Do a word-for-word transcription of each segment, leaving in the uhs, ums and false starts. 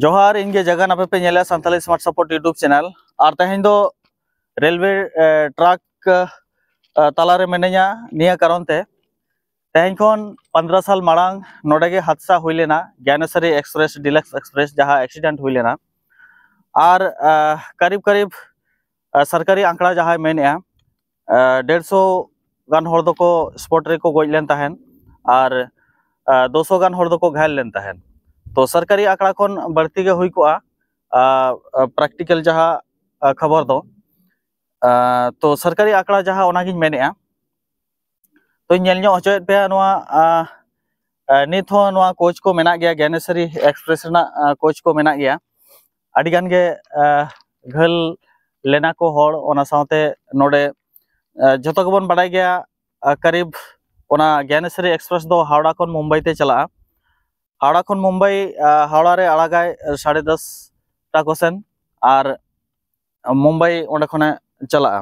ᱡᱚᱦᱟᱨ, ᱤᱧ ᱜᱮ ᱡᱟᱜᱟᱱ, ᱟᱯᱮ ᱯᱮ ᱧᱮᱞᱮᱫᱼᱟ Santali Smart Support YouTube channel᱾ ᱟᱨ ᱛᱮᱦᱮᱧ ᱫᱚ ᱨᱮᱞᱣᱮ ᱴᱨᱟᱠ ᱛᱟᱞᱟᱨᱮ ᱢᱤᱱᱟᱹᱧᱟ᱾ ᱱᱤᱭᱟᱹ ᱠᱟᱨᱚᱱ ᱛᱮ ᱛᱮᱦᱮᱧ ᱠᱷᱚᱱ ᱯᱚᱱᱫᱽᱨᱚ ᱥᱟᱞ ᱢᱟᱲᱟᱝ ᱱᱚᱰᱮ ᱜᱮ ᱦᱟᱫᱥᱟ ᱦᱩᱭ ᱞᱮᱱᱟ, ᱜᱮᱱᱮᱥᱟᱨᱤ ᱮᱠᱥᱯᱨᱮᱥ, ᱰᱤᱞᱟᱠᱥ ᱮᱠᱥᱯᱨᱮᱥ, ᱡᱟᱦᱟᱸ ᱮᱠᱥᱤᱰᱮᱱᱴ ᱦᱩᱭ ᱞᱮᱱᱟ᱾ ᱟᱨ ᱠᱟᱨᱤᱵ ᱠᱟᱨᱤᱵ ᱥᱚᱨᱠᱟᱨᱤ ᱟᱸᱠᱲᱟ ᱡᱟᱦᱟᱸᱭ ᱢᱮᱱᱮᱫᱼᱟ, ᱰᱮᱲᱥᱚ ᱜᱟᱱ ᱦᱚᱲ ᱫᱚᱠᱚ ᱥᱯᱚᱴ ᱨᱮᱠᱚ ᱜᱚᱡ ᱞᱮᱱ ᱛᱟᱦᱮᱸᱫ ᱟᱨ ᱫᱩᱥᱚ ᱜᱟᱱ ᱦᱚᱲ ᱫᱚᱠᱚ ᱜᱷᱟᱭᱮᱞ ᱞᱮᱱ ᱛᱟᱦᱮᱸᱫ᱾ ᱛᱚ ᱥᱚᱨᱠᱟᱨᱤ ᱟᱸᱠᱲᱟ ᱠᱷᱚᱱ ᱵᱟᱹᱲᱛᱤ ᱜᱮ ᱦᱩᱭ ᱠᱚᱜᱼᱟ ᱯᱨᱮᱠᱴᱤᱠᱮᱞ ᱡᱟᱦᱟᱸ ᱠᱷᱚᱵᱚᱨ ᱫᱚ᱾ ᱛᱚ ᱥᱚᱨᱠᱟᱨᱤ ᱟᱸᱠᱲᱟ ᱡᱟᱦᱟᱸ, ᱚᱱᱟᱜᱤᱧ ᱢᱮᱱᱮᱫᱼᱟ᱾ ᱛᱚᱧ ᱧᱮᱞ ᱧᱚᱜ ᱦᱚᱪᱚᱭᱮᱫ ᱯᱮᱭᱟ ᱱᱚᱣᱟ᱾ ᱱᱤᱛ ᱦᱚᱸ ᱱᱚᱣᱟ ᱠᱳᱪ ᱠᱚ ᱢᱮᱱᱟᱜ ᱜᱮᱭᱟ, ᱜᱮᱱᱮᱥᱟᱨᱤ ᱮᱠᱥᱯᱨᱮᱥ ᱨᱮᱱᱟᱜ ᱠᱳᱪ ᱠᱚ ᱢᱮᱱᱟᱜ ᱜᱮᱭᱟ᱾ ᱟᱹᱰᱤ ᱜᱟᱱ ᱜᱮ ᱜᱷᱟᱹᱞ ᱞᱮᱱᱟ ᱠᱚ ᱦᱚᱲ, ᱚᱱᱟ ᱥᱟᱶᱛᱮ ᱱᱚᱰᱮ ᱡᱷᱚᱛᱚ ᱜᱮᱵᱚᱱ ᱵᱟᱲᱟᱭ ᱜᱮᱭᱟ, ᱠᱟᱨᱤᱵ ᱚᱱᱟ ᱜᱮᱱᱮᱥᱟᱨᱤ ᱮᱠᱥᱯᱨᱮᱥ ᱫᱚ ᱦᱟᱣᱲᱟ ᱠᱷᱚᱱ ᱢᱩᱢᱵᱟᱭ ᱛᱮ ᱪᱟᱞᱟᱜᱼᱟ᱾ ᱦᱟᱣᱲᱟ ᱠᱷᱚᱱ ᱢᱩᱢᱵᱟᱭ, ᱦᱟᱣᱲᱟ ᱨᱮ ᱟᱲᱟᱜᱟᱭ ᱥᱟᱲᱮ ᱫᱚᱥ ᱴᱟ ᱠᱚᱥᱮᱱ, ᱟᱨ ᱢᱩᱢᱵᱟᱭ ᱚᱸᱰᱮ ᱠᱷᱚᱱᱮ ᱪᱟᱞᱟᱜᱼᱟ᱾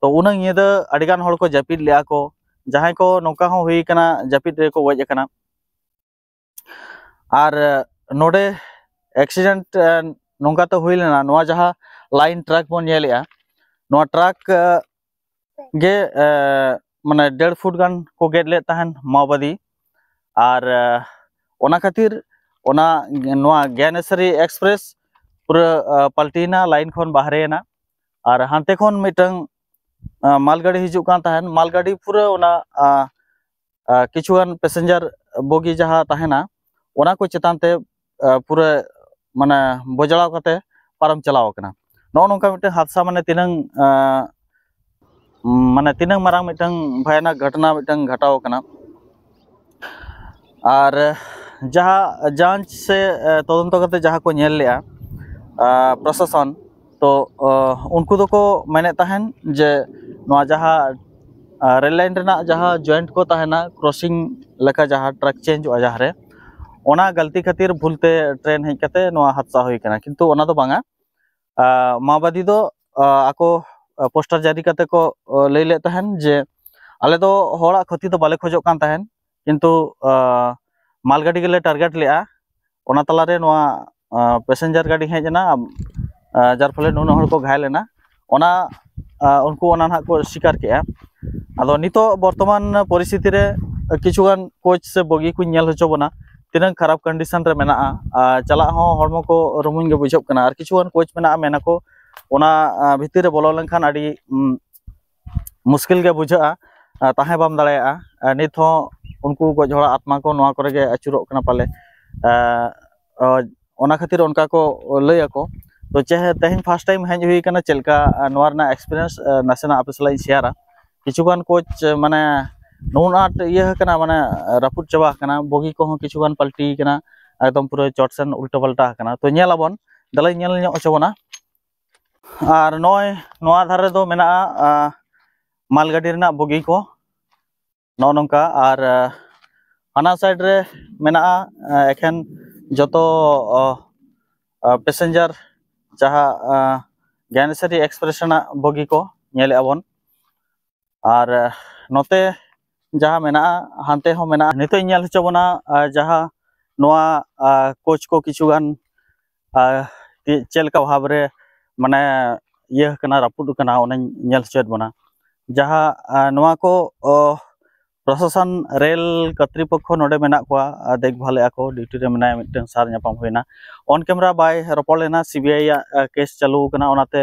ᱛᱚ ᱩᱱᱟᱹᱜ ᱧᱤᱫᱟᱹ ᱟᱹᱰᱤᱜᱟᱱ ᱦᱚᱲ ᱠᱚ ᱡᱟᱹᱯᱤᱫ ᱞᱮᱜᱼᱟ ᱠᱚ᱾ ᱡᱟᱦᱟᱸᱭ ᱠᱚ ᱱᱚᱝᱠᱟ ᱦᱚᱸ ᱦᱩᱭ ᱠᱟᱱᱟ, ᱡᱟᱹᱯᱤᱫ ᱨᱮᱠᱚ ᱜᱚᱡ ᱟᱠᱟᱱᱟ᱾ ᱟᱨ ᱱᱚᱰᱮ ᱮᱠᱥᱤᱰᱮᱱᱴ ᱱᱚᱝᱠᱟ ᱛᱮ ᱦᱩᱭ ᱞᱮᱱᱟ, ᱱᱚᱣᱟ ᱡᱟᱦᱟᱸ ᱞᱟᱭᱤᱱ ᱴᱨᱟᱠ ᱵᱚᱱ ᱧᱮᱞᱮᱜᱼᱟ, ᱱᱚᱣᱟ ᱴᱨᱟᱠ ᱜᱮ ᱢᱟᱱᱮ ᱰᱮᱲ ᱯᱷᱩᱴ ᱜᱟᱱ ᱠᱚ ᱜᱮᱫ ᱞᱮᱫ ᱛᱟᱦᱮᱱ ᱢᱟᱣᱵᱟᱫᱤ᱾ ᱟᱨ ᱚᱱᱟ ᱠᱷᱟᱹᱛᱤᱨ ᱚᱱᱟ, ᱱᱚᱣᱟ ᱜᱮᱱᱮᱥᱟᱨᱤ ᱮᱠᱥᱯᱨᱮᱥ ᱯᱩᱨᱟᱹ ᱯᱟᱞᱴᱤᱭᱮᱱᱟ, ᱞᱟᱭᱤᱱ ᱠᱷᱚᱱ ᱵᱟᱦᱨᱮᱭᱮᱱᱟ᱾ ᱟᱨ ᱦᱟᱱᱛᱮ ᱠᱷᱚᱱ ᱢᱤᱫᱴᱟᱝ ᱢᱟᱞᱜᱟᱹᱰᱤ ᱦᱤᱡᱩᱜ ᱠᱟᱱ ᱛᱟᱦᱮᱱ, ᱢᱟᱞᱜᱟᱹᱰᱤ ᱯᱩᱨᱟᱹ ᱚᱱᱟ ᱠᱤᱪᱷᱩᱜᱟᱱ ᱯᱮᱥᱮᱧᱡᱟᱨ ᱵᱚᱜᱤ ᱡᱟᱦᱟᱸ ᱛᱟᱦᱮᱱᱟ, ᱚᱱᱟ ᱠᱚ ᱪᱮᱛᱟᱱ ᱛᱮ ᱯᱩᱨᱟᱹ ᱢᱟᱱᱮ ᱵᱚᱡᱽᱲᱟᱣ ᱠᱟᱛᱮ ᱯᱟᱨᱚᱢ ᱪᱟᱞᱟᱣ ᱟᱠᱟᱱᱟ᱾ ᱱᱚᱜᱼᱚ ᱱᱚᱝᱠᱟ ᱢᱤᱫᱴᱟᱝ ᱦᱟᱫᱥᱟ, ᱢᱟᱱᱮ ᱛᱤᱱᱟᱹᱝ ᱢᱟᱱᱮ ᱛᱤᱱᱟᱹᱝ ᱢᱟᱨᱟᱝ ᱢᱤᱫᱴᱟᱝ ᱵᱷᱚᱭᱟᱱᱚᱠ ᱜᱷᱚᱴᱚᱱᱟ ᱢᱤᱫᱴᱟᱝ ᱜᱷᱚᱴᱟᱣ ᱟᱠᱟᱱᱟ᱾ ᱟᱨ ᱡᱟᱦᱟᱸ ᱡᱟᱸᱪ ᱥᱮ ᱛᱚᱫᱚᱱᱛᱚ ᱠᱟᱛᱮ ᱡᱟᱦᱟᱸ ᱠᱚ ᱧᱮᱞ ᱞᱮᱜᱼᱟ ᱯᱨᱚᱥᱟᱥᱚᱱ, ᱛᱚ ᱩᱱᱠᱩ ᱫᱚᱠᱚ ᱢᱮᱱᱮᱫ ᱛᱟᱦᱮᱱ ᱡᱮ ᱱᱚᱣᱟ ᱡᱟᱦᱟᱸ ᱨᱮᱞ ᱞᱟᱭᱤᱱ ᱨᱮᱱᱟᱜ ᱡᱟᱦᱟᱸ ᱡᱚᱭᱮᱱᱴ ᱠᱚ ᱛᱟᱦᱮᱱᱟ, ᱠᱨᱚᱥᱤᱝ ᱞᱮᱠᱟ ᱡᱟᱦᱟᱸ ᱴᱨᱟᱠ ᱪᱮᱧᱡᱚᱜᱼᱟ ᱡᱟᱦᱟᱸ ᱨᱮ, ᱚᱱᱟ ᱜᱟᱹᱞᱛᱤ ᱠᱷᱟᱹᱛᱤᱨ ᱵᱷᱩᱞ ᱛᱮ ᱴᱨᱮᱱ ᱦᱮᱡ ᱠᱟᱛᱮ ᱱᱚᱣᱟ ᱦᱟᱫᱥᱟ ᱦᱩᱭ ᱠᱟᱱᱟ, ᱠᱤᱱᱛᱩ ᱚᱱᱟ ᱫᱚ ᱵᱟᱝᱟ᱾ ᱢᱟᱣᱵᱟᱫᱤ ᱫᱚ ᱟᱠᱚ ᱯᱳᱥᱴᱟᱨ ᱡᱟᱹᱨᱤ ᱠᱟᱛᱮ ᱠᱚ ᱞᱟᱹᱭ ᱞᱮᱫ ᱛᱟᱦᱮᱱ ᱡᱮ ᱟᱞᱮ ᱫᱚ ᱦᱚᱲᱟᱜ ᱠᱷᱚᱛᱤ ᱫᱚ ᱵᱟᱞᱮ ᱠᱷᱚᱡᱚᱜ ᱠᱟᱱ ᱛᱟᱦᱮᱱ, ᱠᱤᱱᱛᱩ ᱢᱟᱞᱜᱟᱹᱰᱤ ᱜᱮᱞᱮ ᱴᱟᱨᱜᱮᱴ ᱞᱮᱜᱼᱟ᱾ ᱚᱱᱟ ᱛᱟᱞᱟᱨᱮ ᱱᱚᱣᱟ ᱯᱮᱥᱮᱧᱡᱟᱨ ᱜᱟᱹᱰᱤ ᱦᱮᱡ ᱮᱱᱟ, ᱡᱟᱨ ᱯᱷᱚᱞᱮ ᱱᱩᱱᱟᱹᱜ ᱦᱚᱲ ᱠᱚ ᱜᱷᱟᱭᱮᱞ ᱮᱱᱟ, ᱚᱱᱟ ᱩᱱᱠᱩ ᱚᱱᱟ ᱱᱟᱦᱟᱜ ᱠᱚ ᱥᱤᱠᱟᱨ ᱠᱮᱜᱼᱟ᱾ ᱟᱫᱚ ᱱᱤᱛᱚᱜ ᱵᱚᱨᱛᱚᱢᱟᱱ ᱯᱚᱨᱤᱥᱛᱷᱤᱛᱤ ᱨᱮ ᱠᱤᱪᱷᱩᱜᱟᱱ ᱠᱳᱪ ᱥᱮ ᱵᱚᱜᱤ ᱠᱚᱧ ᱧᱮᱞ ᱦᱚᱪᱚ ᱵᱚᱱᱟ, ᱛᱤᱱᱟᱹᱝ ᱠᱷᱟᱨᱟᱯ ᱠᱚᱱᱰᱤᱥᱚᱱ ᱨᱮ ᱢᱮᱱᱟᱜᱼᱟ᱾ ᱪᱟᱞᱟᱜ ᱦᱚᱸ ᱦᱚᱲᱢᱚ ᱠᱚ ᱨᱩᱢᱩᱧ ᱜᱮ ᱵᱩᱡᱷᱟᱹᱜ ᱠᱟᱱᱟ᱾ ᱟᱨ ᱠᱤᱪᱷᱩᱜᱟᱱ ᱠᱳᱪ ᱢᱮᱱᱟᱜᱼᱟ, ᱢᱮᱱᱟᱠᱚ ᱚᱱᱟ ᱵᱷᱤᱛᱤᱨ ᱨᱮ ᱵᱚᱞᱚ ᱞᱮᱱᱠᱷᱟᱱ ᱟᱹᱰᱤ ᱢᱩᱥᱠᱤᱞ ᱜᱮ ᱵᱩᱡᱷᱟᱹᱜᱼᱟ, ᱛᱟᱦᱮᱸ ᱵᱟᱢ ᱫᱟᱲᱮᱭᱟᱜᱼᱟ᱾ ᱱᱤᱛ ᱦᱚᱸ ᱩᱱᱠᱩ ᱜᱚᱡ ᱦᱚᱲᱟᱜ ᱟᱛᱢᱟ ᱠᱚ ᱱᱚᱣᱟ ᱠᱚᱨᱮ ᱜᱮ ᱟᱹᱪᱩᱨᱚᱜ ᱠᱟᱱᱟ ᱯᱟᱞᱮ᱾ ᱚᱱᱟ ᱠᱷᱟᱹᱛᱤᱨ ᱚᱱᱠᱟ ᱠᱚ ᱞᱟᱹᱭ ᱟᱠᱚ᱾ ᱛᱚ ᱪᱮ ᱛᱮᱦᱮᱧ ᱯᱷᱟᱥᱴ ᱴᱟᱭᱤᱢ ᱦᱮᱡ ᱦᱩᱭ ᱠᱟᱱᱟ, ᱪᱮᱫ ᱞᱮᱠᱟ ᱱᱚᱣᱟ ᱨᱮᱱᱟᱜ ᱮᱠᱥᱯᱤᱨᱤᱭᱮᱱᱥ ᱱᱟᱥᱮᱱᱟᱜ ᱟᱯᱮ ᱥᱟᱞᱟᱜ ᱤᱧ ᱥᱮᱭᱟᱨᱟ᱾ ᱠᱤᱪᱷᱩᱜᱟᱱ ᱠᱳᱪ ᱢᱟᱱᱮ ᱱᱩᱱ ᱟᱸᱴ ᱤᱭᱟᱹ ᱟᱠᱟᱱᱟ, ᱢᱟᱱᱮ ᱨᱟᱹᱯᱩᱫ ᱪᱟᱵᱟ ᱟᱠᱟᱱᱟ, ᱵᱚᱜᱤ ᱠᱚᱦᱚᱸ ᱠᱤᱪᱷᱩᱜᱟᱱ ᱯᱟᱞᱴᱤ ᱟᱠᱟᱱᱟ, ᱮᱠᱫᱚᱢ ᱯᱩᱨᱟᱹ ᱪᱚᱴ ᱥᱮᱱ ᱩᱞᱴᱟᱹ ᱯᱟᱞᱴᱟ ᱟᱠᱟᱱᱟ᱾ ᱛᱚ ᱧᱮᱞ ᱟᱵᱚᱱ, ᱫᱮᱞᱟᱧ ᱧᱮᱞ ᱧᱚᱜ ᱦᱚᱪᱚ ᱵᱚᱱᱟ᱾ ᱟᱨ ᱱᱚᱜᱼᱚᱭ ᱱᱚᱣᱟ ᱫᱷᱟᱨᱮ ᱫᱚ ᱢᱮᱱᱟᱜᱼᱟ ᱢᱟᱞᱜᱟᱹᱰᱤ ᱨᱮᱱᱟᱜ ᱵᱚᱜᱤ ᱠᱚ, ᱱᱚᱜᱼᱚ ᱱᱚᱝᱠᱟ᱾ ᱟᱨ ᱦᱟᱱᱟ ᱥᱟᱭᱤᱰ ᱨᱮ ᱢᱮᱱᱟᱜᱼᱟ ᱮᱠᱷᱮᱱ ᱡᱚᱛᱚ ᱯᱮᱥᱮᱧᱡᱟᱨ, ᱡᱟᱦᱟᱸ ᱜᱮᱭᱟᱱᱮᱥᱣᱟᱨᱤ ᱮᱠᱥᱯᱨᱮᱥ ᱨᱮᱱᱟᱜ ᱵᱚᱜᱤ ᱠᱚ ᱧᱮᱞᱮᱫᱼᱟ ᱵᱚᱱ᱾ ᱟᱨ ᱱᱚᱛᱮ ᱡᱟᱦᱟᱸ ᱢᱮᱱᱟᱜᱼᱟ, ᱦᱟᱱᱛᱮ ᱦᱚᱸ ᱢᱮᱱᱟᱜᱼᱟ᱾ ᱱᱤᱛᱚᱜ ᱤᱧ ᱧᱮᱞ ᱦᱚᱪᱚ ᱵᱚᱱᱟ ᱡᱟᱦᱟᱸ ᱱᱚᱣᱟ ᱠᱳᱪ ᱠᱚ ᱠᱤᱪᱷᱩᱜᱟᱱ ᱪᱮᱫ ᱞᱮᱠᱟ ᱵᱷᱟᱵᱽ ᱨᱮ ᱢᱟᱱᱮ ᱤᱭᱟᱹ ᱠᱟᱱᱟ, ᱨᱟᱹᱯᱩᱫ ᱠᱟᱱᱟ, ᱚᱱᱟᱧ ᱧᱮᱞ ᱦᱚᱪᱚᱭᱮᱫ ᱵᱚᱱᱟ᱾ ᱡᱟᱦᱟᱸ ᱱᱚᱣᱟ ᱠᱚ ᱯᱨᱚᱥᱟᱥᱚᱱ, ᱨᱮᱞ ᱠᱚᱨᱛᱨᱤᱯᱚᱠᱠᱷᱚ ᱱᱚᱰᱮ ᱢᱮᱱᱟᱜ ᱠᱚᱣᱟ, ᱫᱮᱠᱷᱵᱷᱟᱞᱮᱫᱼᱟ ᱠᱚ, ᱰᱤᱭᱩᱴᱤ ᱨᱮ ᱢᱮᱱᱟᱭᱟ, ᱢᱤᱫᱴᱟᱝ ᱥᱟᱨ ᱧᱟᱯᱟᱢ ᱦᱩᱭᱱᱟ᱾ ᱚᱱ ᱠᱮᱢᱮᱨᱟ ᱵᱟᱭ ᱨᱚᱯᱚᱲ ᱞᱮᱱᱟ, ᱥᱤᱵᱤᱟᱭ ᱟᱜ ᱠᱮᱥ ᱪᱟᱹᱞᱩ ᱟᱠᱟᱱᱟ, ᱚᱱᱟᱛᱮ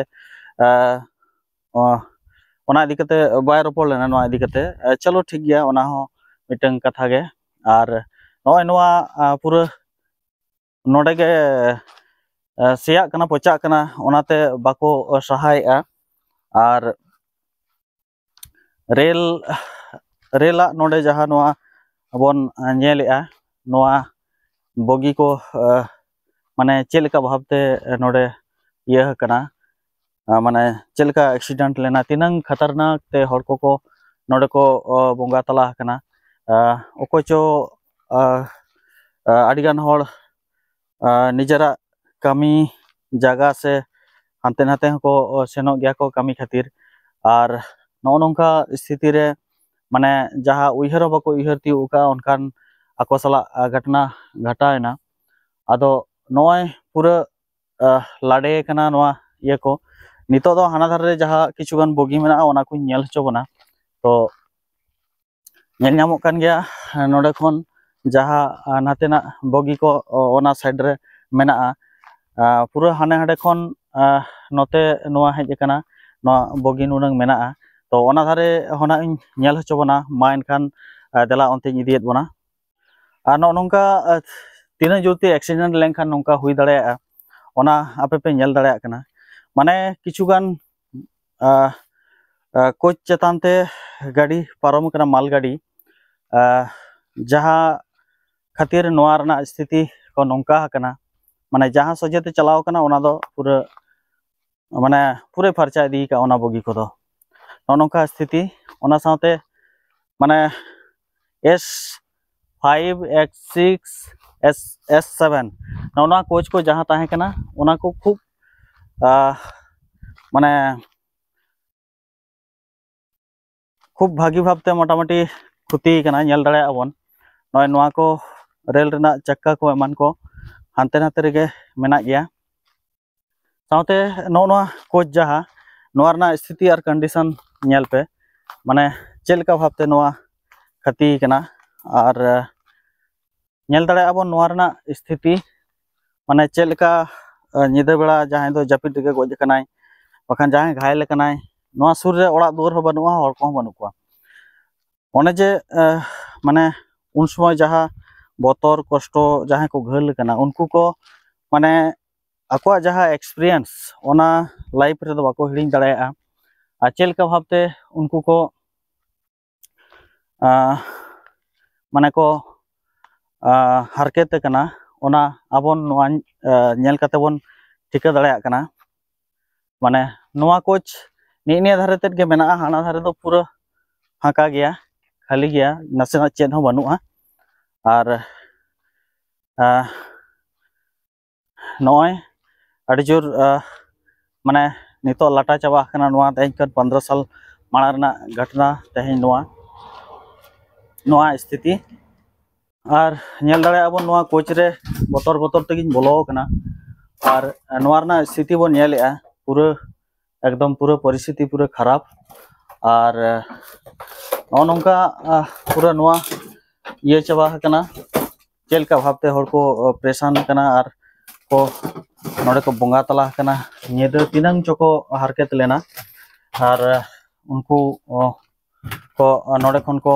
ᱚᱱᱟ ᱤᱫᱤ ᱠᱟᱛᱮ ᱵᱟᱭ ᱨᱚᱯᱚᱲ ᱞᱮᱱᱟ᱾ ᱱᱚᱣᱟ ᱤᱫᱤ ᱠᱟᱛᱮ ᱪᱚᱞᱚ ᱴᱷᱤᱠ ᱜᱮᱭᱟ, ᱚᱱᱟ ᱦᱚᱸ ᱢᱤᱫᱴᱟᱝ ᱠᱟᱛᱷᱟ ᱜᱮ᱾ ᱟᱨ ᱱᱚᱜᱼᱚᱭ ᱱᱚᱣᱟ ᱯᱩᱨᱟᱹ ᱱᱚᱰᱮ ᱜᱮ ᱥᱮᱭᱟᱜ ᱠᱟᱱᱟ, ᱯᱚᱪᱟᱜ ᱠᱟᱱᱟ, ᱚᱱᱟᱛᱮ ᱵᱟᱠᱚ ᱥᱟᱦᱟᱭᱮᱫᱼᱟ᱾ ᱟᱨ ᱨᱮᱞ, ᱨᱮᱞᱟᱜ ᱱᱚᱰᱮ ᱡᱟᱦᱟᱸ ᱱᱚᱣᱟ ᱵᱚᱱ ᱧᱮᱞᱮᱜᱼᱟ, ᱱᱚᱣᱟ ᱵᱚᱜᱤ ᱠᱚ ᱢᱟᱱᱮ ᱪᱮᱫ ᱞᱮᱠᱟ ᱵᱷᱟᱵᱽᱛᱮ ᱱᱚᱰᱮ ᱤᱭᱟᱹ ᱟᱠᱟᱱᱟ, ᱢᱟᱱᱮ ᱪᱮᱫ ᱞᱮᱠᱟ ᱮᱠᱥᱤᱰᱮᱱᱴ ᱞᱮᱱᱟ, ᱛᱤᱱᱟᱹᱝ ᱠᱷᱟᱛᱟᱨᱱᱟᱠ ᱛᱮ ᱦᱚᱲ ᱠᱚᱠᱚ ᱱᱚᱰᱮ ᱠᱚ ᱵᱚᱸᱜᱟ ᱛᱟᱞᱟ ᱟᱠᱟᱱᱟ᱾ ᱚᱠᱚᱭ ᱪᱚ ᱟᱹᱰᱤᱜᱟᱱ ᱦᱚᱲ ᱱᱤᱡᱮᱨᱟᱜ ᱠᱟᱹᱢᱤ ᱡᱟᱭᱜᱟ ᱥᱮ ᱦᱟᱱᱛᱮ ᱱᱟᱛᱮ ᱦᱚᱸᱠᱚ ᱥᱮᱱᱚᱜ ᱜᱮᱭᱟ ᱠᱚ ᱠᱟᱹᱢᱤ ᱠᱷᱟᱹᱛᱤᱨ᱾ ᱟᱨ ᱱᱚᱜᱼᱚ ᱱᱚᱝᱠᱟ ᱥᱛᱷᱤᱛᱤ ᱨᱮ ᱢᱟᱱᱮ ᱡᱟᱦᱟᱸ ᱩᱭᱦᱟᱹᱨ ᱦᱚᱸ ᱵᱟᱠᱚ ᱩᱭᱦᱟᱹᱨ ᱛᱤᱭᱳᱜ ᱟᱠᱟᱫᱼᱟ, ᱚᱱᱠᱟᱱ ᱟᱠᱚ ᱥᱟᱞᱟᱜ ᱜᱷᱚᱴᱚᱱᱟ ᱜᱷᱚᱴᱟᱣ ᱮᱱᱟ᱾ ᱟᱫᱚ ᱱᱚᱜᱼᱚᱭ ᱯᱩᱨᱟᱹ ᱞᱟᱰᱮ ᱠᱟᱱᱟ ᱱᱚᱣᱟ ᱤᱭᱟᱹ ᱠᱚ᱾ ᱱᱤᱛᱚᱜ ᱫᱚ ᱦᱟᱱᱟ ᱫᱷᱟᱨᱮ ᱨᱮ ᱡᱟᱦᱟᱸ ᱠᱤᱪᱷᱩ ᱜᱟᱱ ᱵᱚᱜᱤ ᱢᱮᱱᱟᱜᱼᱟ, ᱚᱱᱟ ᱠᱚᱧ ᱧᱮᱞ ᱦᱚᱪᱚ ᱵᱚᱱᱟ᱾ ᱛᱚ ᱧᱮᱞ ᱧᱟᱢᱚᱜ ᱠᱟᱱ ᱜᱮᱭᱟ ᱱᱚᱰᱮ ᱠᱷᱚᱱ ᱡᱟᱦᱟᱸ ᱱᱟᱛᱮᱱᱟᱜ ᱵᱚᱜᱤ ᱠᱚ ᱚᱱᱟ ᱥᱟᱭᱤᱰ ᱨᱮ ᱢᱮᱱᱟᱜᱼᱟ᱾ ᱯᱩᱨᱟᱹ ᱦᱟᱱᱮ ᱦᱟᱸᱰᱮ ᱠᱷᱚᱱ ᱱᱚᱛᱮ ᱱᱚᱣᱟ ᱦᱮᱡ ᱟᱠᱟᱱᱟ, ᱱᱚᱣᱟ ᱵᱚᱜᱤ ᱱᱩᱱᱟᱹᱝ ᱢᱮᱱᱟᱜᱼᱟ᱾ ᱛᱚ ᱚᱱᱟ ᱫᱷᱟᱨᱮ ᱦᱚᱸ ᱱᱟᱜ ᱤᱧ ᱧᱮᱞ ᱦᱚᱪᱚ ᱵᱚᱱᱟ᱾ ᱢᱟ ᱮᱱᱠᱷᱟᱱ ᱫᱮᱞᱟ ᱚᱱᱛᱮᱧ ᱤᱫᱤᱭᱮᱫ ᱵᱚᱱᱟ᱾ ᱟᱨ ᱱᱚᱜᱼᱚ ᱱᱚᱝᱠᱟ ᱛᱤᱱᱟᱹᱜ ᱡᱳᱨᱛᱮ ᱮᱠᱥᱤᱰᱮᱱᱴ ᱞᱮᱱᱠᱷᱟᱱ ᱱᱚᱝᱠᱟ ᱦᱩᱭ ᱫᱟᱲᱮᱭᱟᱜᱼᱟ, ᱚᱱᱟ ᱟᱯᱮ ᱯᱮ ᱧᱮᱞ ᱫᱟᱲᱮᱭᱟᱜ ᱠᱟᱱᱟ᱾ ᱢᱟᱱᱮ ᱠᱤᱪᱷᱩ ᱜᱟᱱ ᱠᱳᱪ ᱪᱮᱛᱟᱱ ᱛᱮ ᱜᱟᱹᱰᱤ ᱯᱟᱨᱚᱢ ᱠᱟᱱᱟ, ᱢᱟᱞ ᱜᱟᱹᱰᱤ, ᱡᱟᱦᱟᱸ ᱠᱷᱟᱹᱛᱤᱨ ᱱᱚᱣᱟ ᱨᱮᱱᱟᱜ ᱥᱛᱷᱤᱛᱤ ᱠᱚ ᱱᱚᱝᱠᱟ ᱟᱠᱟᱱᱟ᱾ ᱢᱟᱱᱮ ᱡᱟᱦᱟᱸ ᱥᱚᱡᱷᱮ ᱛᱮ ᱪᱟᱞᱟᱣ ᱠᱟᱱᱟ, ᱚᱱᱟ ᱫᱚ ᱯᱩᱨᱟᱹ ᱢᱟᱱᱮ ᱯᱩᱨᱟᱹᱭ ᱯᱷᱟᱨᱪᱟ ᱤᱫᱤ ᱠᱟᱜᱼᱟ ᱚᱱᱟ ᱵᱚᱜᱤ ᱠᱚᱫᱚ᱾ ᱱᱚᱜᱼᱚ ᱱᱚᱝᱠᱟ ᱥᱛᱷᱤᱛᱤ᱾ ᱚᱱᱟ ᱥᱟᱶᱛᱮ ᱢᱟᱱᱮ S five, X six, S, S seven, ᱱᱚᱜᱼᱚ ᱱᱚᱣᱟ ᱠᱳᱪ ᱠᱚ ᱡᱟᱦᱟᱸ ᱛᱟᱦᱮᱸ ᱠᱟᱱᱟ, ᱚᱱᱟ ᱠᱚ ᱠᱷᱩᱵ ᱢᱟᱱᱮ ᱠᱷᱩᱵ ᱵᱷᱟᱹᱜᱤ ᱵᱷᱟᱵᱽᱛᱮ ᱢᱚᱴᱟᱢᱩᱴᱤ ᱠᱷᱚᱛᱤ ᱠᱟᱱᱟ, ᱧᱮᱞ ᱫᱟᱲᱮᱭᱟᱜᱼᱟ ᱵᱚᱱ᱾ ᱱᱚᱜᱼᱚᱭ ᱱᱚᱣᱟ ᱠᱚ ᱨᱮᱞ ᱨᱮᱱᱟᱜ ᱪᱟᱠᱟ ᱠᱚ ᱮᱢᱟᱱ ᱠᱚ ᱦᱟᱱᱛᱮ ᱱᱟᱛᱮ ᱨᱮᱜᱮ ᱢᱮᱱᱟᱜ ᱜᱮᱭᱟ᱾ ᱥᱟᱶᱛᱮ ᱱᱚᱜᱼᱚ ᱱᱚᱣᱟ ᱠᱳᱪ ᱡᱟᱦᱟᱸ, ᱱᱚᱣᱟ ᱨᱮᱱᱟᱜ ᱥᱛᱷᱤᱛᱤ ᱟᱨ ᱠᱚᱱᱰᱤᱥᱚᱱ ᱧᱮᱞ ᱯᱮ, ᱢᱟᱱᱮ ᱪᱮᱫ ᱞᱮᱠᱟ ᱵᱷᱟᱵᱽᱛᱮ ᱱᱚᱣᱟ ᱠᱷᱚᱛᱤ ᱠᱟᱱᱟ᱾ ᱟᱨ ᱧᱮᱞ ᱫᱟᱲᱮᱭᱟᱜᱼᱟ ᱵᱚᱱ ᱱᱚᱣᱟ ᱨᱮᱱᱟᱜ ᱥᱛᱷᱤᱛᱤ, ᱢᱟᱱᱮ ᱪᱮᱫ ᱞᱮᱠᱟ ᱧᱤᱫᱟᱹ ᱵᱮᱲᱟ ᱡᱟᱦᱟᱸᱭ ᱫᱚ ᱡᱟᱹᱯᱤᱫ ᱨᱮᱜᱮ ᱜᱚᱡ ᱟᱠᱟᱱᱟᱭ, ᱵᱟᱠᱷᱟᱱ ᱡᱟᱦᱟᱸᱭ ᱜᱷᱟᱭᱮᱞ ᱟᱠᱟᱱᱟᱭ, ᱱᱚᱣᱟ ᱥᱩᱨ ᱨᱮ ᱚᱲᱟᱜ ᱫᱩᱣᱟᱹᱨ ᱦᱚᱸ ᱵᱟᱹᱱᱩᱜᱼᱟ, ᱦᱚᱲ ᱠᱚᱦᱚᱸ ᱵᱟᱹᱱᱩᱜ ᱠᱚᱣᱟ᱾ ᱚᱱᱮ ᱡᱮ ᱢᱟᱱᱮ ᱩᱱ ᱥᱚᱢᱚᱭ ᱡᱟᱦᱟᱸ ᱵᱚᱛᱚᱨ ᱠᱚᱥᱴᱚ ᱡᱟᱦᱟᱸᱭ ᱠᱚ ᱜᱷᱟᱹᱞ ᱟᱠᱟᱱᱟ, ᱩᱱᱠᱩ ᱠᱚ ᱢᱟᱱᱮ ᱟᱠᱚᱣᱟᱜ ᱡᱟᱦᱟᱸ ᱮᱠᱥᱯᱤᱨᱤᱭᱮᱱᱥ, ᱚᱱᱟ ᱞᱟᱭᱤᱯᱷ ᱨᱮᱫᱚ ᱵᱟᱠᱚ ᱦᱤᱲᱤᱧ ᱫᱟᱲᱮᱭᱟᱜᱼᱟ᱾ ᱟᱨ ᱪᱮᱫ ᱞᱮᱠᱟ ᱵᱷᱟᱵᱽᱛᱮ ᱩᱱᱠᱩ ᱠᱚ ᱢᱟᱱᱮ ᱠᱚ ᱦᱟᱨᱠᱮᱛ ᱟᱠᱟᱱᱟ, ᱚᱱᱟ ᱟᱵᱚ ᱱᱚᱣᱟ ᱧᱮᱞ ᱠᱟᱛᱮ ᱵᱚᱱ ᱴᱷᱤᱠᱟᱹ ᱫᱟᱲᱮᱭᱟᱜ ᱠᱟᱱᱟ᱾ ᱢᱟᱱᱮ ᱱᱚᱣᱟ ᱠᱳᱪ ᱱᱤᱜ ᱱᱤᱭᱟᱹ ᱫᱷᱟᱨᱮ ᱛᱮᱫ ᱜᱮ ᱢᱮᱱᱟᱜᱼᱟ, ᱦᱟᱱᱟ ᱫᱷᱟᱨᱮ ᱫᱚ ᱯᱩᱨᱟᱹ ᱯᱷᱟᱸᱠᱟ ᱜᱮᱭᱟ, ᱠᱷᱟᱹᱞᱤ ᱜᱮᱭᱟ, ᱱᱟᱥᱮᱱᱟᱜ ᱪᱮᱫ ᱦᱚᱸ ᱵᱟᱹᱱᱩᱜᱼᱟ᱾ ᱟᱨ ᱱᱚᱜᱼᱚᱭ ᱟᱹᱰᱤ ᱡᱳᱨ ᱢᱟᱱᱮ ᱱᱤᱛᱚᱜ ᱞᱟᱴᱟ ᱪᱟᱵᱟ ᱟᱠᱟᱱᱟ ᱱᱚᱣᱟ᱾ ᱛᱮᱦᱮᱧ ᱠᱷᱚᱱ ᱯᱚᱱᱫᱽᱨᱚ ᱥᱟᱞ ᱢᱟᱲᱟᱝ ᱨᱮᱱᱟᱜ ᱜᱷᱚᱴᱚᱱᱟ ᱛᱮᱦᱮᱧ ᱱᱚᱣᱟ, ᱱᱚᱣᱟ ᱥᱛᱷᱤᱛᱤ᱾ ᱟᱨ ᱧᱮᱞ ᱫᱟᱲᱮᱭᱟᱜᱼᱟ ᱵᱚᱱ, ᱱᱚᱣᱟ ᱠᱳᱪ ᱨᱮ ᱵᱚᱛᱚᱨ ᱵᱚᱛᱚᱨ ᱛᱮᱜᱤᱧ ᱵᱚᱞᱚ ᱟᱠᱟᱱᱟ᱾ ᱟᱨ ᱱᱚᱣᱟ ᱨᱮᱱᱟᱜ ᱥᱛᱷᱤᱛᱤ ᱵᱚᱱ ᱧᱮᱞᱮᱜᱼᱟ, ᱯᱩᱨᱟᱹ ᱮᱠᱫᱚᱢ ᱯᱩᱨᱟᱹ ᱯᱚᱨᱤᱥᱛᱷᱤᱛᱤ ᱯᱩᱨᱟᱹ ᱠᱷᱟᱨᱟᱯ᱾ ᱟᱨ ᱱᱚᱜᱼᱚ ᱱᱚᱝᱠᱟ, ᱟᱦ, ᱯᱩᱨᱟᱹ ᱱᱚᱣᱟ ᱤᱭᱟᱹ ᱪᱟᱵᱟ ᱟᱠᱟᱱᱟ᱾ ᱪᱮᱫ ᱞᱮᱠᱟ ᱵᱷᱟᱵᱽᱛᱮ ᱦᱚᱲ ᱠᱚ, ᱟᱦ, ᱯᱨᱮᱥᱟᱱ ᱠᱟᱱᱟ ᱟᱨ ᱠᱚ ᱱᱚᱰᱮ ᱠᱚ ᱵᱚᱸᱜᱟ ᱛᱟᱞᱟ ᱟᱠᱟᱱᱟ᱾ ᱧᱤᱫᱟᱹ ᱛᱤᱱᱟᱹᱝ ᱪᱚᱠᱚ ᱦᱟᱨᱠᱮᱛ ᱞᱮᱱᱟ᱾ ᱟᱨ ᱩᱱᱠᱩ, ᱚ, ᱠᱚ ᱱᱚᱰᱮ ᱠᱷᱚᱱ ᱠᱚ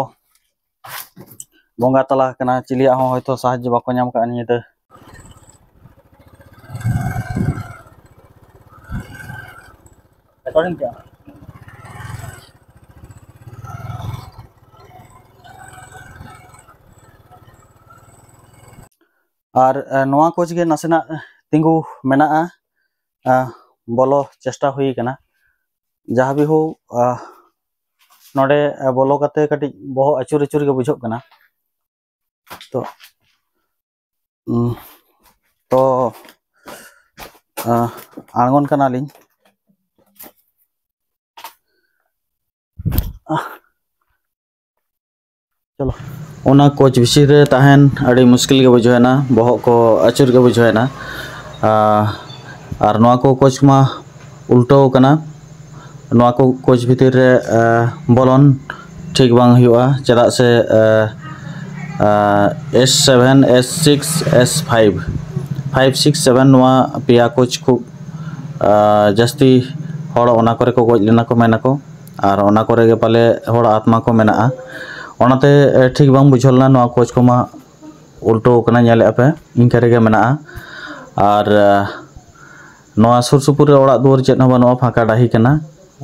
ᱵᱚᱸᱜᱟ ᱛᱟᱞᱟ ᱟᱠᱟᱱᱟ᱾ ᱪᱤᱞᱤᱭᱟᱜ ᱦᱚᱸ ᱦᱚᱭᱛᱳ ᱥᱟᱦᱟᱡᱽᱡᱚ ᱵᱟᱠᱚ ᱧᱟᱢ ᱠᱟᱜᱼᱟ ᱧᱤᱫᱟᱹ᱾ ᱨᱮᱠᱚᱨᱰᱤᱝ ᱠᱮᱜᱼᱟ᱾ ᱟᱨ, ᱮ, ᱱᱚᱣᱟ ᱠᱳᱪ ᱜᱮ ᱱᱟᱥᱮᱱᱟᱜ ᱛᱤᱸᱜᱩ ᱢᱮᱱᱟᱜᱼᱟ᱾ ᱮ, ᱵᱚᱞᱚ ᱪᱮᱥᱴᱟ ᱦᱩᱭ ᱠᱟᱱᱟ᱾ ᱡᱟᱦᱟᱸ ᱵᱤᱦᱩ, ᱮ, ᱱᱚᱰᱮ, ᱮ, ᱵᱚᱞᱚ ᱠᱟᱛᱮ ᱠᱟᱹᱴᱤᱡ ᱵᱚᱦᱚᱜ ᱟᱹᱪᱩᱨ ᱟᱹᱪᱩᱨ ᱜᱮ ᱵᱩᱡᱷᱟᱹᱜ ᱠᱟᱱᱟ᱾ ᱛᱚ, ᱩᱸ, ᱛᱚ, ᱮ, ᱟᱬᱜᱚᱱ ᱠᱟᱱᱟᱞᱤᱧ᱾ ᱪᱚᱞᱚ᱾ ᱚᱱᱟ ᱠᱳᱪ ᱵᱷᱤᱛᱤᱨ ᱨᱮ ᱛᱟᱦᱮᱱ ᱟᱹᱰᱤ ᱢᱩᱥᱠᱤᱞ ᱜᱮ ᱵᱩᱡᱷᱟᱹᱣ ᱮᱱᱟ, ᱵᱚᱦᱚᱜ ᱠᱚ ᱟᱹᱪᱩᱨ ᱜᱮ ᱵᱩᱡᱷᱟᱹᱣ ᱮᱱᱟ᱾ ᱟ, ᱟᱨ ᱱᱚᱣᱟ ᱠᱚ ᱠᱳᱪ ᱢᱟ ᱩᱞᱴᱟᱹᱣ ᱠᱟᱱᱟ᱾ ᱱᱚᱣᱟ ᱠᱚ ᱠᱳᱪ ᱵᱷᱤᱛᱤᱨ ᱨᱮ, ᱟ, ᱵᱚᱞᱚᱱ ᱴᱷᱤᱠ ᱵᱟᱝ ᱦᱩᱭᱩᱜᱼᱟ, ᱪᱮᱫᱟᱜ ᱥᱮ, ᱟ, ᱟ, S seven, S six, S five, five, six, seven, ᱱᱚᱣᱟ ᱯᱮᱭᱟ ᱠᱳᱪ ᱠᱷᱩᱵ, ᱟ, ᱡᱟᱹᱥᱛᱤ ᱦᱚᱲ ᱚᱱᱟ ᱠᱚᱨᱮ ᱠᱚ ᱜᱚᱡ ᱞᱮᱱᱟ ᱠᱚ, ᱢᱮᱱᱟᱠᱚ᱾ ᱟᱨ ᱚᱱᱟ ᱠᱚᱨᱮ ᱜᱮ ᱯᱟᱞᱮ ᱦᱚᱲ ᱟᱛᱢᱟ ᱠᱚ ᱢᱮᱱᱟᱜᱼᱟ᱾ ᱚᱱᱟᱛᱮ, ᱮ, ᱴᱷᱤᱠ ᱵᱟᱝ ᱵᱩᱡᱷᱟᱹᱣ ᱞᱮᱱᱟ᱾ ᱱᱚᱣᱟ ᱠᱳᱪ ᱠᱚᱢᱟ ᱩᱞᱴᱟᱹᱣ ᱠᱟᱱᱟ, ᱧᱮᱞᱮᱫᱼᱟ ᱯᱮ, ᱤᱱᱠᱟᱹ ᱨᱮᱜᱮ ᱢᱮᱱᱟᱜᱼᱟ᱾ ᱟᱨ, ᱮ, ᱱᱚᱣᱟ ᱥᱩᱨ ᱥᱩᱯᱩᱨ ᱨᱮ ᱚᱲᱟᱜ ᱫᱩᱣᱟᱹᱨ ᱪᱮᱫ ᱦᱚᱸ ᱵᱟᱹᱱᱩᱜᱼᱟ, ᱯᱷᱟᱸᱠᱟ ᱰᱟᱹᱦᱤ ᱠᱟᱱᱟ᱾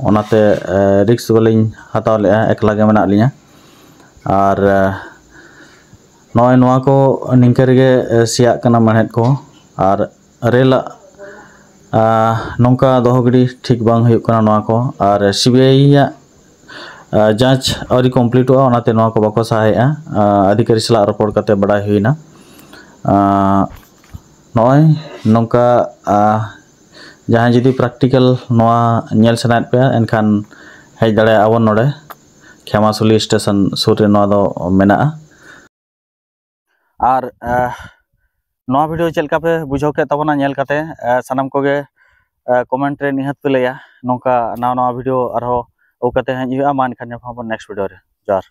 ᱚᱱᱟᱛᱮ, ᱮ, ᱨᱤᱠᱥ ᱵᱟᱹᱞᱤᱧ ᱦᱟᱛᱟᱣ ᱞᱮᱫᱼᱟ, ᱮᱠᱞᱟ ᱜᱮ ᱢᱮᱱᱟᱜ ᱞᱤᱧᱟ᱾ ᱟᱨ, ᱮ, ᱱᱚᱜᱼᱚᱭ ᱱᱚᱣᱟ ᱠᱚ ᱱᱤᱝᱠᱟᱹ ᱨᱮᱜᱮ, ᱮ, ᱥᱮᱭᱟᱜ ᱠᱟᱱᱟ ᱢᱮᱬᱦᱮᱫ ᱠᱚ᱾ ᱟᱨ ᱨᱮᱞᱟᱜ, ᱟ, ᱱᱚᱝᱠᱟ ᱫᱚᱦᱚ ᱜᱤᱰᱤ ᱴᱷᱤᱠ ᱵᱟᱝ ᱦᱩᱭᱩᱜ ᱠᱟᱱᱟ ᱱᱚᱣᱟ ᱠᱚ᱾ ᱟᱨ CBI ᱟᱜ, ᱟ, ᱡᱟᱸᱪ ᱟᱹᱣᱨᱤ ᱠᱚᱢᱯᱞᱤᱴᱚᱜᱼᱟ, ᱚᱱᱟᱛᱮ ᱱᱚᱣᱟ ᱠᱚ ᱵᱟᱠᱚ ᱥᱟᱦᱟᱭᱮᱫᱼᱟ᱾ ᱟ, ᱚᱫᱷᱤᱠᱟᱨᱤ ᱥᱟᱞᱟᱜ ᱨᱚᱯᱚᱲ ᱠᱟᱛᱮ ᱵᱟᱰᱟᱭ ᱦᱩᱭᱱᱟ᱾ ᱟ, ᱱᱚᱜᱼᱚᱭ ᱱᱚᱝᱠᱟ, ᱟ, ᱡᱟᱦᱟᱸᱭ ᱡᱩᱫᱤ ᱯᱨᱮᱠᱴᱤᱠᱮᱞ ᱱᱚᱣᱟ ᱧᱮᱞ ᱥᱟᱱᱟᱭᱮᱫ ᱯᱮᱭᱟ, ᱮᱱᱠᱷᱟᱱ ᱦᱮᱡ ᱫᱟᱲᱮᱭᱟᱜᱼᱟ ᱵᱚᱱ ᱱᱚᱰᱮ᱾ ᱠᱷᱮᱢᱟᱥᱩᱞᱤ ᱥᱴᱮᱥᱚᱱ ᱥᱩᱨ ᱨᱮ ᱱᱚᱣᱟ ᱫᱚ ᱢᱮᱱᱟᱜᱼᱟ᱾ ᱟᱨ ᱱᱚᱣᱟ ᱵᱷᱤᱰᱤᱭᱳ ᱪᱮᱫ ᱞᱮᱠᱟ ᱯᱮ ᱵᱩᱡᱷᱟᱹᱣ ᱠᱮᱫ ᱛᱟᱵᱚᱱᱟ ᱧᱮᱞ ᱠᱟᱛᱮ, ᱥᱟᱱᱟᱢ ᱠᱚᱜᱮ ᱠᱚᱢᱮᱱᱴ ᱨᱮ ᱱᱤᱦᱟᱹᱛ ᱯᱮ ᱞᱟᱹᱭᱟ᱾ ᱱᱚᱝᱠᱟ ᱱᱟᱣᱟ ᱱᱟᱣᱟ ᱵᱷᱤᱰᱤᱭᱳ ᱟᱨᱦᱚᱸ ᱟᱹᱜᱩ ᱠᱟᱛᱮ ᱦᱮᱡ ᱦᱩᱭᱩᱜᱼᱟ᱾ ᱢᱟ ᱮᱱᱠᱷᱟᱱ ᱧᱟᱯᱟᱢ ᱟᱵᱚᱱ ᱱᱮᱠᱥᱴ ᱵᱷᱤᱰᱤᱭᱳ ᱨᱮ᱾ ᱡᱚᱦᱟᱨ᱾